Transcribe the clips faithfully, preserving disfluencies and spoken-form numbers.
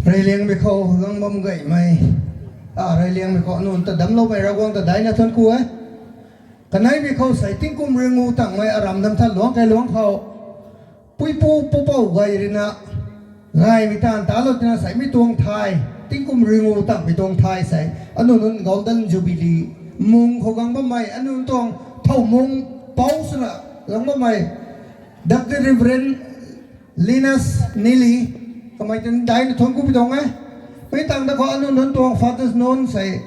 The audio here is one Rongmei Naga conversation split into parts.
Reyliangmei khou gang bam gaymei, a, reyliangmei khou anunc ta damcloumei Ravguangc ta daina thuanc ku e. Kaneimei khou sei tingkum ringu tangmei aram nam than luangc kailuangc khou, puipu pupou gay rina, gaymei taanv talou tina sei mi tuang thay, tingkum ringu tangmei tuang thay sei, anunc nunc Golden Jubilee mung khou gang bammei, anunc tuang thow mung pou swna gang bammei, Doctor Reverend Linus Nili, kamei tin daina thuanc ku pi tuang e. Mi tangv da khou anunc nunc tuang fathers nunc sei,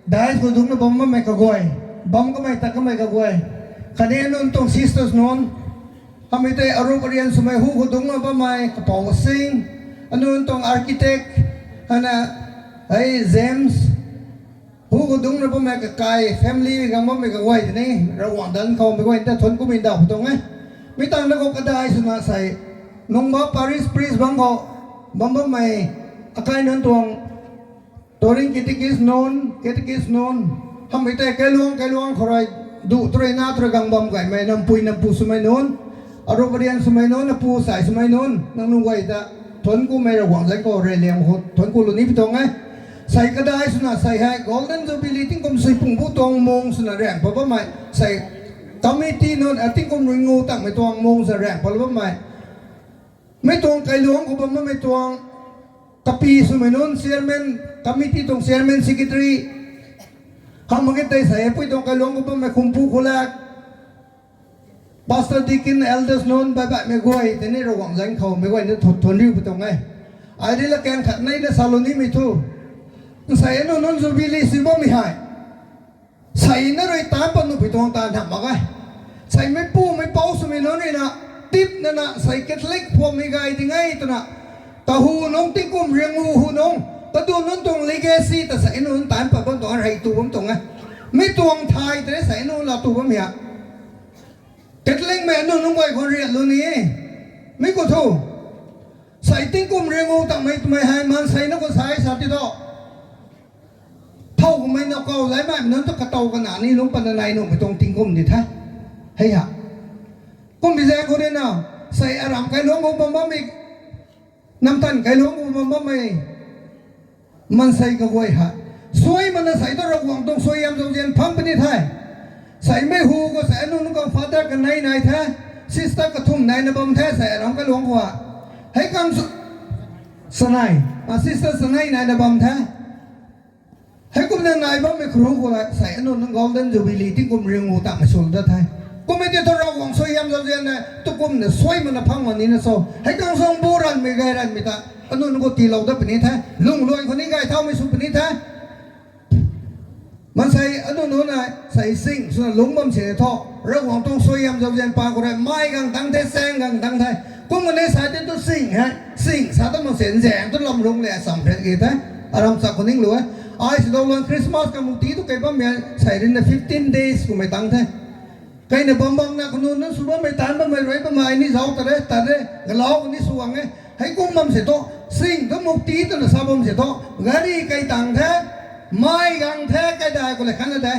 dai khou dungcna bam bammei kaguay, bam kamei ta kamei kaguay, khatni anunc tuang sisters nunc, kamei tei arup arian swmei hu khou dungcna bammei kapou Singh, anunc tuang architect, ana, hei James, hu khou dungcna bammei kakai family gang bammei kaguay tini, Ravguangc danc khou meic guay ta thuanc kumei ndauh pi tuang e. Mi tangv da khou kadai swna sei, Nungba Parish Priest bangc khou bam bammei, akai nunc tuang, Toring Catechist nunc, Catechist nunc, hamhmei tei kailuangc kailuangc khou rui, duh tu rui na tu rui gang bam gaymei nampui nampu swmei nunc, arup arian swmei nunc, apu sai swmei nunc, nangniw guay ta thuanc kumei Ravguangc zanc khou reyliang khou thuanc ku lou ni pi tuang e. Sei kadai swna sei hei Golden Jubilee tingkum sui pung bu tuang mung swna raeng pat bammei sei, committee nunc, a, tingkum ringu tangmei tuang mung swna raeng pat lou bammei, mi tuang kailuangc khou bam bammei tuang kapi swmei nunc, chairman, committee tuang chairman, secretary, hamh mak ge tei sei pui tuang kailuangc khou bammei khumpu khulak, pastor, deacon, elders nunc, baihbaihmei guay tini Ravguangc zanc khou meic guay ni thu thuanc riu pi tuang e. Ai rui lakaeng khat nei na salou nimei thu, nsei anunc nunc Jubilee si bammei hei, sei na rui taanc pat nuh pi tuang taanv hamh mak e. Sei meic pu meic pou swmei nunc rui na, tip nana sei Catholic phuammei gay ding e twna, kahu nunc tingkum ringu hu nunc, kadu nunc tuang legacy ta sei anunc taanc pat bam tuang e, rey tu bam tuang e. Mi tuang thay tei sei anunc laa tu bam hia. Catholicmei anunc nunc guay khou rianlou ni e. Mi khou thu, sei tingkum ringu tangmei twmei hei maansei na khou sa e sa ti thu, thow kumei na kau zai mei nunc ta katow kana ni lungc patna nai nuhmei tuang tingkum di the. Hei ha. Kumbi zaeng khou rui na, sei aram kailuangc khou bam bammei, namtan kailuangc khou bam bammei maansei kaguay hei, suai mana sei tu Ravguangc tuang suaihiam zauzian phang puni the. Sei mei hu khou sei anunc nunc khang father kanei nai the, sister kathumh naina bam the sei aram kailuangc khou. Hei khang su, sanei, a sister sanei naina bam the. Heikumna nai bammei kharu khou la sei anunc nunc Golden Jubilee tingkum ringu tangmei sw dat the. Kummei tei thu Ravguangc suaihiam zauzian na tukumna suai mana phang mak nina cho. Hei khang suang bu ranvmei gay ranvmei ta anunc nunc khou tiilou dat puni the. Lungluan khou ni gay thaumei sw puni the. Maansei anunc nunc na sei sing swna lungc bam si thu, Ravguangc tuang suaihiam zauzian pa khou rui mei gang tang the, saeng gang tang the. Kum kani sa tei tu sing hei, sing sa tu mak si nzaeng tu lam lungc le cham phet ki the. Aram chak khou ninglou e. Ai si dou luan Christmas kamukti tu kei bammei sei rui na fifteen days kummei tang the. Kaina bam bam na kanu nunc sw bammei taanc bammei rui bammei ni zauc ta re, ta re, galau ni sw gang e. Heikum bam si thu, sing tu mukti twna sa bam si thu, gari kai tang the, mei gang the, kaidai khou le khatna de.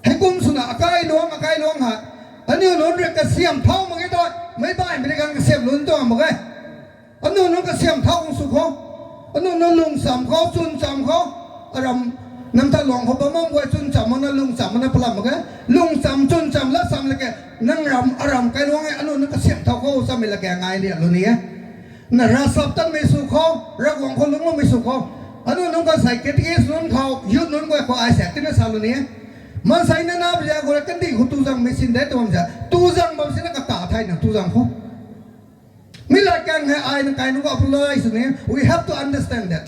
Heikum swna akai luang, akai luang ha. Aniu nunc rui kasiam thau mak ge tu, meic baihmei rui khang kasiam lun tuang mak ge. Aniu nunc kasiam thau khang sw khou, aniu nunc lungcham khou, chwncham khou, aram, namtha luang khou bam bam guay chwncham makna lungcham makna palam mak ge. Lungcham chwncham lat cham la ke, nang ram aram kai luang e, aniu nunc kasiam thau khou chammei la ke ngai rialou ni e. Na ravsap tanmei sw khou, Ravguangc khou lungc makmei sw khou, aniu nunc kan sei catechist nunc khou, youth nunc guay khou ai sa tina salou ni e. Maansei na na pi zaeng khou rui kandih khou tu zangmei sin de tu bam sa, tu zang bam sina kata thayna tu zang khou. Mi lat kan hei ai na kai nunc khou apply sw ni, we have to understand that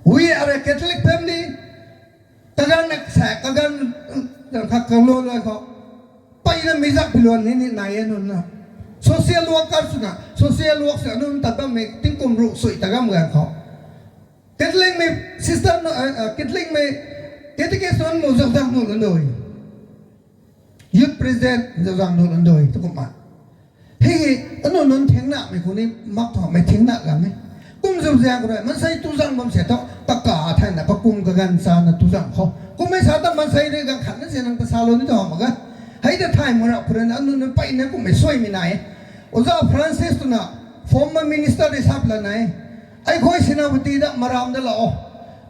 we are a Catholic family. Kaganv na sa, kaganv, kha kalou lou khou, mpeyna mi zak pi luan ni ni nai e nunc na. Social worker swna, social work swna nunc tat bammei tingkum ruh sui ta gam gan khou, Catholicmei sister, Catholicmei catechist nunc mu zauzang nuh nunc dui, youth president zauzang nuh nunc dui tu kumna. Hei, aniu nunc thengnamei khou ni mak thumei thengna gang e. Kum zauzian khou rui maansei tu zang bam si thu, kaka thayna kakum kaganv chana tu zang khou, kummei sa ta maansei rui ganv khatna si nang ta salou ni tu mak ge. Hei ta thay mak rap khou rui na aniu nunc mpeyna kummei suaimei nai e. Oja Francis twna, former minister ri sap la nai. Ai khoi sinapati da maram da la o.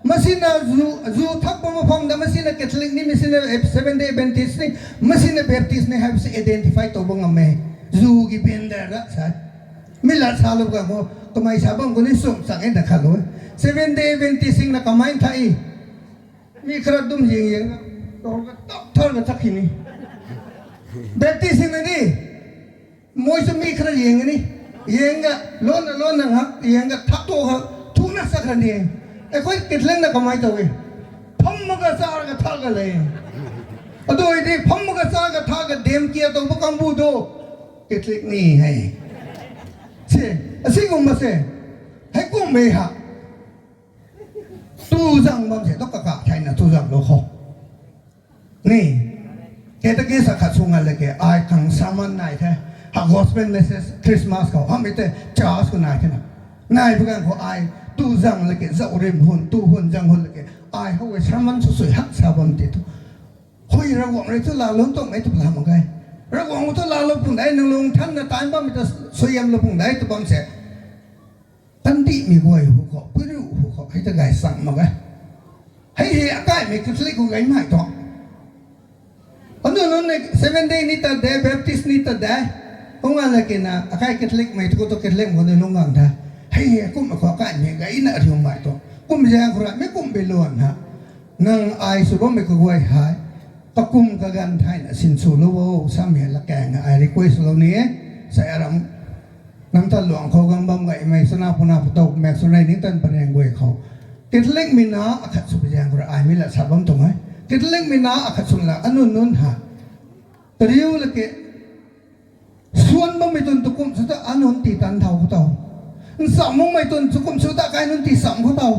Masina zu, zu thak pa ma phang da masina Catholic ni, masina Seventh Day Adventist ni, masina Baptist ni hai si identify tou bang am e. Zu ki bender da sa. Mi la sa lo ka mo, kamei sa bam ko ni sum sang e da kha lo. Seventh Day Adventist sing na kamei tha i. Mi khara dum yeng yeng, tor ka tap thar ka thak hi ni. Baptist sing na ni, moi su mi khara yeng ni. Yeng ka, lon na lon na ngak, yeng ka thak to ha, thu na sa khara ni. E khoi Catholic na kamei tau e. Pham ma ka sa ka thak ka le. Ado i di pham ma ka sa ka thak ka dem kia tau ba kang bu do. Catholic ni hai. Se, asi kum ma se. Hai kum me ha. Tu zang bam se, to kaka thai na tu zang lo khou. Ni, kata ke sa khat sung a le ke, ai kang sermon nai the. Ha gospel message, Christmas khou, ha mi te, church khou nai the na. Nai bu gang khou ai, tu zang le ke, zau rim hun, tu hun zang hun le ke, ai hou e sermon su sui hak sa bam ti tu. Hui Ravguangc rui tu laalou tuang e tu la mak ge. Ravguangc tu laalou pung dai, nang lung than na tan bam mi ta suaihiam lou pung dai tu bam se. Kandihmei guay hu khou, puriu hu khou, hei ta gay sang mak e. Hei hei akaimei Catholic khou gay mai tuang. Anu nunc ni Seventh Day ni ta de, Baptist ni ta de. Hung a la ke na, akai Catholic mei tu tu Catholic khou ni lung gang the. Hei hei kum khou akaimei gay na riu mai tuang. Kum zaeng khou ra, mi kum bi luan ha. Nang ai sw bammei kaguay hei, kakum kaganv thayna sinswlou o, samei lakaeng ai request lou ni e, sa aram, namthan luang khou gang bam gaymei, sana puna pwtau mak sw rei ningtan pariang guay khou. Catholic mei na akhat sw pi zaeng khou ra ai mi la sa bam tuang e. Catholic mei na akhat sw la anun nunc ha. Kariu la ke, suan bammei tun tu kum sw ta anunc ti tan thau khou tau. Ncham makmei tun tu kum sw ta kai nunc ti cham khou tau.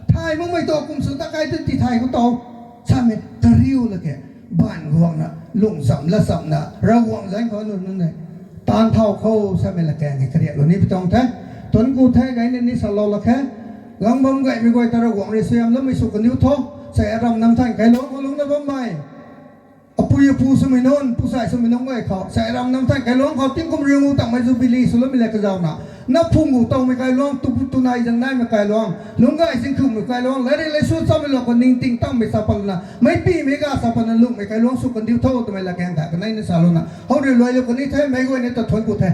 Thay makmei tu kum sw ta kai tun ti thay khou tau. Samei kariu la ke, baanv guangna, lung cham la chamna, Ravguangc zanc khou anun nunc e. Tan thau khou samei lakaeng e kariaklou ni pi tuang the. Thuanc ku the, gay ni ni salou lak khe. Gang bam gaymei guay ta Ravguangc rui suaihiam loumei sw kaniw tho. Sa aram namthan kailuangc khou lungcna bammei apui apu swmei nunc, pu sai swmei nunc guay khou, sa aram namthan kailuangc khou tingkum riu ngu tangmei Jubilee swloumei le kazauna, na phung gu tawmei kailuangc, tu, tunai zang naimei kailuangc, lungc gay zingkhumei kailuangc, lairik laisu chammei luang khou ningting tangmei sa patna, meicpimei ga sa patna lungmei kailuangc sw kandiu tho twmei lakaeng ta kanei ni salouna, hou riu luailou kani the, meic guay ni ta thuanc ku the.